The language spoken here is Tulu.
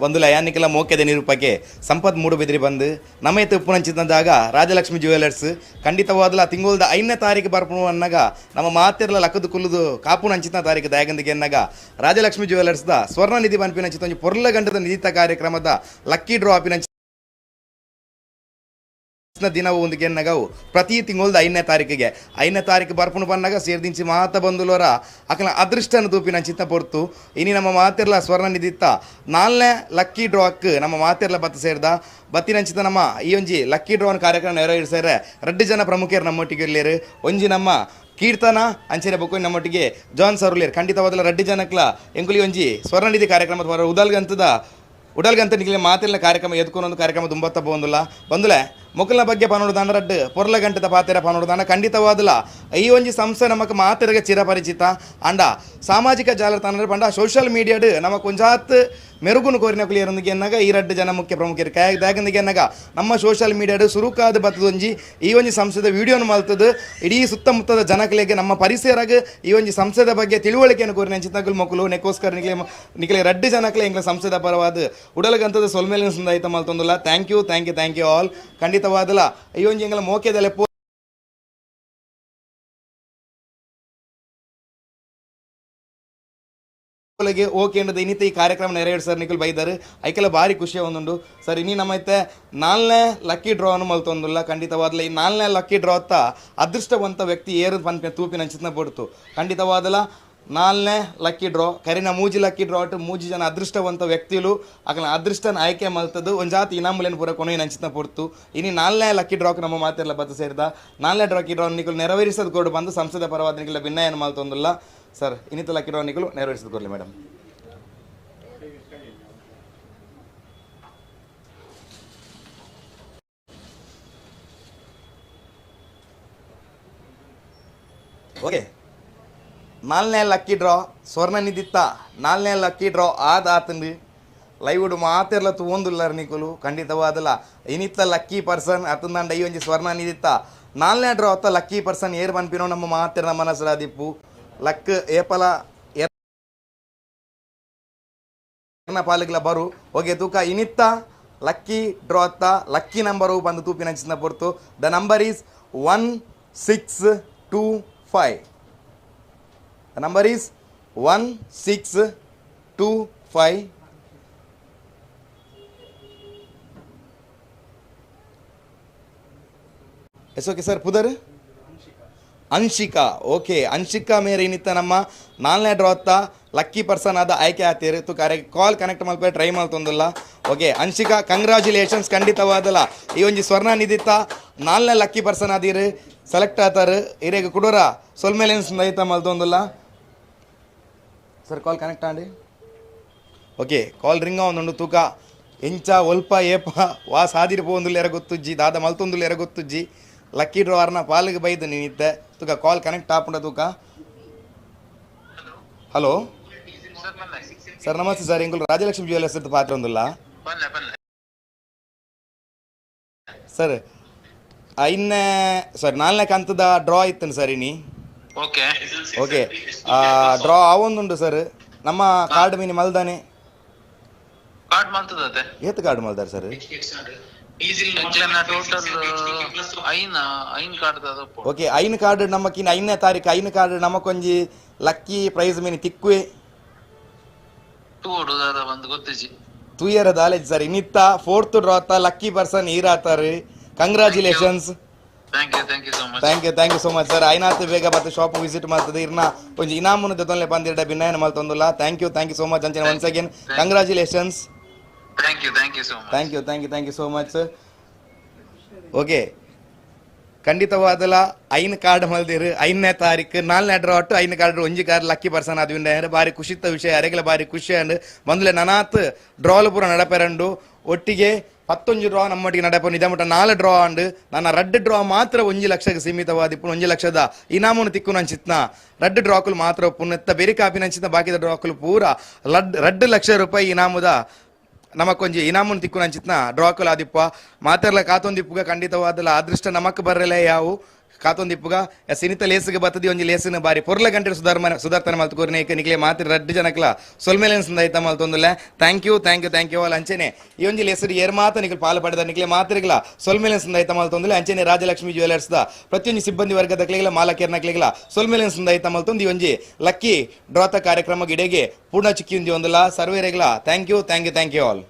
ಬಂದುಲ ಯಾನಿಕೆಲ್ಲ ಮೋಕೆದ ನಿರೂಪಕ್ಕೆ ಸಂಪತ್ ಮೂಡುಬಿದ್ರಿ ಬಂದು ನಮ್ಮೈತೆ ಉಪ್ಪುನಂಚಿದ್ದಾಗ ರಾಜಲಕ್ಷ್ಮಿ ಜ್ಯುವೆಲರ್ಸ್ ಖಂಡಿತವಾದಲ ತಿಂಗಳದ 5ನೇ ತಾರೀಕು ಬರ್ಪುನು ಅನ್ನಾಗ ನಮ್ಮ ಮಾತಿರ್ಲ ಲಕ್ಕದ ಕುಲ್ಲುದು ಕಾಪುನಂಚಿನ ತಾರೀಕು ದಯಗಂದಿಗೆ ಎನ್ನಾಗ ರಾಜಲಕ್ಷ್ಮಿ ಜ್ಯುವೆಲರ್ಸ್ದ ಸ್ವರ್ಣ ನಿಧಿ ಪನ್ಪಿನಂಚಿತ ಒಂಜಿ ಪೊರ್ಲ ಗಂಟದ ನಿಧಿತ ಕಾರ್ಯಕ್ರಮದ ಲಕ್ಕಿ ಡ್ರಾ ಆಪಿನಂಚಿನ ದಿನವು ಒಂದು ಗೆನ್ನಗವು ಪ್ರತಿ ತಿಂಗಳದ 5ನೇ ತಾರೀಕಿಗೆ 5ನೇ ತಾರೀಕು ಬರ್ಪುನು ಪನ್ನಾಗ ಸೇರ್ದಿಂಚಿ ಮಾತ ಬಂದುಲೋರ ಅಕಲ ಅದೃಷ್ಟನ ತೂಪಿನ ಚಿತ್ತ ಪೊರ್ತು ಇನಿ ನಮ್ಮ ಮಾತಿರ್ಲ ಸ್ವರ್ಣ ನಿಧಿತ್ತ 4ನೇ ಲಕ್ಕಿ ಡ್ರಾಕ್ ನಮ್ಮ ಮಾತಿರ್ಲ ಬತ್ತ ಸೇರ್ದ ಬತ್ತಿನಂಚಿತ ನಮ್ಮ ಈ ಒಂಜಿ ಲಕ್ಕಿ ಡ್ರಾನ್ ಕಾರ್ಯಕ್ರಮ ನೆರವೇರಿಸ್ಯಾರೆ 2 ಜನ ಪ್ರಮುಖರು ನಮ್ಮೊಟ್ಟಿಗೆ ಇರ್ಲೇರು. ಒಂಜಿ ನಮ್ಮ ಕೀರ್ತನ ಅಂಚನೆ ಬೊಕ್ಕ ನಮ್ಮೊಟ್ಟಿಗೆ ಜಾನ್ ಸರ್ ಉಲ್ಲೇರು. ಖಂಡಿತವಾದಲ 2 ಜನಕ್ಲ ಎಂಕುಲಿ ಒಂಜಿ ಸ್ವರ್ಣನಿಧಿ ಕಾರ್ಯಕ್ರಮದ ಉದಲ್ಗಂತದ ಉಡಲ್ಗಂತ ನಿಖಿಲ ಮಾತಿಲ್ಲ ಕಾರ್ಯಕ್ರಮ ಎದ್ಕೊಂಡು ಕಾರ್ಯಕ್ರಮ ದುಂಬತ್ತ ಬಂದಿಲ್ಲ ಬಂದುಲೆ ಮೊಕಲ್ನ ಬಗ್ಗೆ ಪನೋಡು ದಾಂಡ ರಡ್ಡು ಪೊರ್ಲ ಗಂಟದ ಪಾತೆರ ಪನೋಡು ದಾಂಡ ಖಂಡಿತವಾದಲ ಈ ಒಂಜಿ ಸಂಸ್ಥೆ ನಮಕ್ ಮಾತೆರಗ ಚಿರಪರಿಚಿತ ಅಂಡ ಸಾಮಾಜಿಕ ಜಾಲತಾಣ ಪಂಡ ಸೋಷಿಯಲ್ ಮೀಡಿಯಾಡ್ ನಮಕ್ ಕೊಂಜಾತ್ ಮೆರುಗುನು ಕೋರಿನ ಕುಲಿಯರೊಂದಿಗೆ ಎನ್ನಾಗ ಈ 2 ಜನ ಮುಖ್ಯ ಪ್ರಮುಖರು ದಾಗಂದಿಗೆ ಎನ್ನಾಗ ನಮ್ಮ ಸೋಷಿಯಲ್ ಮೀಡಿಯಾಡ್ ಸುರುಕಾದ ಬತ್ತದೊಂಜಿ ಈ ಒಂಜಿ ಸಂಸ್ಥೆದ ವಿಡಿಯೋನು ಮಲ್ತದು ಇಡೀ ಸುತ್ತಮುತ್ತದ ಜನಗಳಿಗೆ ನಮ್ಮ ಪರಿಸರಗ ಈ ಒಂಜಿ ಸಂಸ್ಥೆದ ಬಗ್ಗೆ ತಿಳುವಳಿಕೆಯನ್ನು ಕೋರಿನ ಚಿತ್ತಗುಲ್ ಮೊಕಲು ನೆಕ್ಕೋಸ್ಕರ ನಿಖಲೆ ನಿಖಲೆ 2 ಜನಕ್ಲೆ ಎಂಗ್ಲ ಸಂಸ್ಥೆದ ಪರವಾದ ಉಡಲಗಂತದ ಸೊಲ್ಮೇಲಿನ ಸುಂದಾಯಿತ ಮಲ್ತೊಂದುಲ್ಲ. Thank you thank you thank you all. ಖಂಡಿತವಾದಲ ಈ ಒಂಜಿ ಎಂಗ್ಲ ಮೋಕೆದಲೆ ಓಕೆ ಅನ್ನೋದು ಇನ್ನಿತ ಈ ಕಾರ್ಯಕ್ರಮ ನೆರವೇರಿಸರ್ ನಿಖಲ್ ಬೈದಾರು ಐಕೆಲ್ಲ ಭಾರಿ ಖುಷಿ ಒಂದುಂಡು ಸರ್. ಇನ್ನಿ ನಮ್ಮೈತೆ 4ನೇ ಲಕ್ಕಿ ಡ್ರಾವನ್ನು ಮಲ್ತೊಂದುಲ್ಲ. ಖಂಡಿತವಾದಲ ಈ 4ನೇ ಲಕ್ಕಿ ಡ್ರಾ ಅತ್ತ ಅದೃಷ್ಟವಂತ ವ್ಯಕ್ತಿ ಏರು ಪನ್ಪೆ ತೂಪಿನ ಅಂಚಿನ ಪೊಡ್ತು. ಖಂಡಿತವಾದಲ 4ನೇ ಲಕ್ಕಿ ಡ್ರಾ ಕರಿನ 3 ಲಕ್ಕಿ ಡ್ರಾ ಅಟ್ 3 ಜನ ಅದೃಷ್ಟವಂತ ವ್ಯಕ್ತಿಲು ಅಕಲ ಅದೃಷ್ಟನ ಆಯ್ಕೆ ಮಲ್ತದ್ದು ಒಂಜಾತಿ ಇನಾಮುಲೇನು ಪೂರ ಕೊನೆಯ ಅಂಚಿನ ಪೊಡ್ತು. ಇನಿ 4ನೇ ಲಕ್ಕಿ ಡ್ರಾಕ್ ನಮ್ಮ ಮಾತಿರಲ್ಲ ಬತ್ತ ಸೇರಿದ 4ನೇ ಲಕ್ಕಿ ಡ್ರಾ ನಿಖಲ್ ನೆರವೇರಿಸೋದು ಕೊಡು ಬಂದು ಸಂಸದ ಪರವಾದ ನಿಖಲ ಭಿನ್ನಯನ್ನು ಮಲ್ತೊಂದುಲ್ಲ ಸರ್. ಇನ್ನಿತ ಲಕ್ಕಿ ಡ್ರಾ ನಿಖಲು ನೆರವೇರಿಸೋದು ಕೊಡಲಿ ಮೇಡಮ್. Okay, 4ನೇ ಲಕ್ಕಿ ಡ್ರಾ ಸ್ವರ್ಣ ನಿಧಿತ್ತ 4ನೇ ಲಕ್ಕಿ ಡ್ರಾ ಆದ ಆತಂದು ಲೈವುಡ್ ಮಾತಿರ್ಲ ತೂವೊಂದುಲ್ಲಾರ ನಿಕುಲು. ಖಂಡಿತವಾದಲ ಇನ್ನಿತ್ತ ಲಕ್ಕಿ ಪರ್ಸನ್ ಅತಂದಾಂಡ ಈ ಒಂಜಿ ಸ್ವರ್ಣ ನಿಧಿತ್ತ 4ನೇ ಡ್ರಾ ಅತ್ತ ಲಕ್ಕಿ ಪರ್ಸನ್ ಏರ್ ಪನ್ಪಿನೋ ನಮ್ಮ ಮಾತಿರ್ನ ಮನಸ್ಸರಾದಿಪ್ಪು ಲಕ್ ಏಪಲ ಏರ್ನ ಪಾಲುಗಳ ಬರು. ಓಕೆ ತೂಕ ಇನ್ನಿತ್ತ ಲಕ್ಕಿ ಡ್ರಾ ಅತ್ತ ಲಕ್ಕಿ ನಂಬರು ಬಂದು ತೂಪಿನ ಚಿನ್ನ ಪೊರ್ತು. The number is 1625. The number is 1625. Yes okay sir. ಪುದರ್ ಅಂಶಿಕಾ. ಓಕೆ, ಅಂಶಿಕಾ ಮೇರೆ ಇನ್ನಿತ್ತ ನಮ್ಮ 4ನೇ ಡ್ರಾ ಅತ್ತ ಲಕ್ಕಿ ಪರ್ಸನ್ ಆದ ಆಯ್ಕೆ ಆತೀರು. ತು ಕರೆ ಕಾಲ್ ಕನೆಕ್ಟ್ ಮಲ್ಪೆ ಟ್ರೈ ಮಲ್ತೊಂದುಲ್ಲ. Okay Anshika congratulations. ಖಂಡಿತವಾದಲ ಈ ಒಂಜಿ ಸ್ವರ್ಣ ನಿಧಿತ್ತ 4ನೇ ಲಕ್ಕಿ ಪರ್ಸನ್ ಆದೀರು ಸೆಲೆಕ್ಟ್ ಆತಾರು. ಇರೇಗ ಕುಡೋರ ಸೊಲ್ಮೇಲೆ ಸುಂದೈತ ಮಲ್ತೊಂದುಲ್ಲ sir. Call connect ಆಂಡಿ. Okay, call ring ಒಂದುಂಡು ತೂಕ ಎಂಚ ಒಲ್ಪ ಏಪ ವಾ ಸಾದಿರಿ ಪೋಂದುಲ್ಲ ಎರ ಗೊತ್ತುಜ್ಜಿ ದಾದ ಮಲ್ತೊಂದುಲ್ಲ ಎರ ಗೊತ್ತುಜ್ಜಿ ಲಕ್ಕಿ ಡ್ರಾವರ್ನ ಪಾಲಿಗೆ ಬೈದು ನೀನಿತ್ತೆ ತೂಕ ಕಾಲ್ ಕನೆಕ್ಟ್ ಆಪುಂಡ ತೂಕ. ಹಲೋ ಸರ್, ನಮಸ್ತೆ ಸರ್. ಎಂಕುಲು ರಾಜಲಕ್ಷ್ಮಿ ಜ್ಯುವೆಲರ್ಸ್ ಪಾತ್ರ ಒಂದುಲ್ಲ ಸರ್. 5ನೇ ಸಾರಿ 4ನೇ ಕಂತದ ಡ್ರಾ ಇತ್ತು ಸರ್ ಇನಿ. Okay okay, draw ಆವೊಂದುಂಡು sir. ನಮ್ಮ ಕಾರ್ಡ್ ಮೀನಿ ಮಲ್ದಾನೆ ಕಾರ್ಡ್ ಮಲ್ತದತೆ ಏತ್ ಕಾರ್ಡ್ ಮಲ್ದಾರೆ sir? Total 5 card. Okay, 5 card ನಮ್ಮಕ್ಕಿನ 5ನೇ ತಾರೀಕು 5 ಕಾರ್ಡ್ ನಮಕೊಂಜಿ ಲಕ್ಕಿ ಪ್ರೈಸ್ ಮೀನಿ ತಿಕ್ಕುವೆ ತೂಯರ ದಾಲೇಜ್ ಸರ್. ಇನ್ನಿತ್ತ 4th draw ಅತ್ತ ಲಕ್ಕಿ ಪರ್ಸನ್ ಈರಾತಾರೆ. Congratulations. Thank you thank you so much. Thank you thank you so much sir. ಐನಾತ್ ಬೇಗ ಬತ್ತ ಶಾಪ್ ವಿಸಿಟ್ ಮಾಡ್ತದೆ ಇರ್ನ ಒಂಜಿ ಇನಾಮುನ ಜೊತೆಲೆ ಬಂದಿರಡ ಭಿನ್ನಯನ ಮಲ್ತೊಂದುಲ್ಲ. Thank you thank you so much ಅಂಚನೆ once again congratulations. Thank you thank you so much. Thank you thank you thank you so much. Okay, ಖಂಡಿತವಾದಲ 5 card ಮಲ್ದಿರು 5ನೇ ತಾರೀಕು 4ನೇ ಡ್ರಾ ಅಟ್ಟು 5 ಕಾರ್ಡ್ ಒಂಜಿ card lucky person ಅದು ಬಾರಿ ಖುಷಿತ್ತ ವಿಷಯ. ಅರೆಗಲ ಬಾರಿ ಖುಷಿ ಅಂಡ್ ಬಂದ್ಲೆ ನನಾತ್ ಡ್ರಾಲು ಪೂರ ನಡಪೆರಂಡು ಒಟ್ಟಿಗೆ 11 ಡ್ರಾ ನಮ್ಮೊಟ್ಟಿಗೆ ನಡಪ ನಿಜಮುಟ್ಟ 4 ಡ್ರಾ ಅಂಡ್ ನನ್ನ 2 ಡ್ರಾ ಮಾತ್ರ 1 ಲಕ್ಷಕ್ಕೆ ಸೀಮಿತವಾದ 1 ಲಕ್ಷದ ಇನಾಮುನು ತಿಕ್ಕು ನಂಚಿತ್ನ 2 ಡ್ರಾಕುಲು ಮಾತ್ರ ಪುನೆತ್ತ ಬೇರೆ ಕಾಪಿ ನಂಚಿತ್ನ ಬಾಕಿದ ಡ್ರಾಕುಲು ಪೂರ 2 ಲಕ್ಷ ರೂಪಾಯಿ ಇನಾಮುದ ನಮಕೊಂಜಿ ಇನಾಮುನ್ ತಿಕ್ಕು ನಂಚಿತ್ನ ಡ್ರಾಕುಲು ಆದಿಪ್ಪ ಮಾತೆರ್ಲ ಕಾತೊಂದಿಪ್ಪುಗ ಖಂಡಿತವಾದಲ ಅದೃಷ್ಟ ನಮಕ್ ಬರ್ರಲೆ ಯಾವು ಕಾತೊಂದಿಪ್ಪುಗ ಸಿನಿತ ಲೇಸಿಗೆ ಬತ್ತದಿ ಒಂಜಿ ಲೇಸಿನ ಬಾರಿ ಪೊರ್ಲ ಗಂಟೆ ಸುಧಾರ್ತನೆ ಮಲ್ತು ಕೋರಿನ ನಿಕ್ಲೆ ಮಾತ್ರ ರಡ್ಡು ಜನಕ್ಲ ಸೊಲ್ಮೆಲೆನ್ ಸಂದಾಯ್ತ ಮಲ್ತೊಂದುಲ್ಲ. Thank you thank you thank you all. ಅಂಚೆನೆ ಈ ಒಂಜಿ ಲೇಸರು ಏರ್ ಮಾತ ನಿಕಲ್ ಪಾಲು ಪಡೆದ ನಿಕ್ಲೆ ಮಾತ್ರಿಗಳ ಸೊಲ್ಮೆಲೆನ್ ಸಂದಾಯ್ತ ಮಲ್ತೊಂದುಲ್ಲ. ಅಂಚೆನೆ ರಾಜಲಕ್ಷ್ಮಿ ಜ್ಯುವೆಲರ್ಸ್ the ಪ್ರತಿಯೊಂಜಿ ಸಿಬ್ಬಂದಿ ವರ್ಗದ ಕ್ಲಿಗಳ ಮಾಲಕೇರ್ನಕ್ಲಿಗಳ ಸೊಲ್ಮೆಲೆನ್ ಸಂದಾಯ್ತ ಮಲ್ತೊಂದು ಈ ಒಂಜಿ ಲಕ್ಕಿ ಡ್ರಾತ ಕಾರ್ಯಕ್ರಮ ಗಿಡೆಗೆ ಪೂರ್ಣ ಚಿಕ್ಕಿಂದಿ ಒಂದುಲ್ಲ ಸರ್ವೇರೆಗಳ. Thank you thank you thank you all.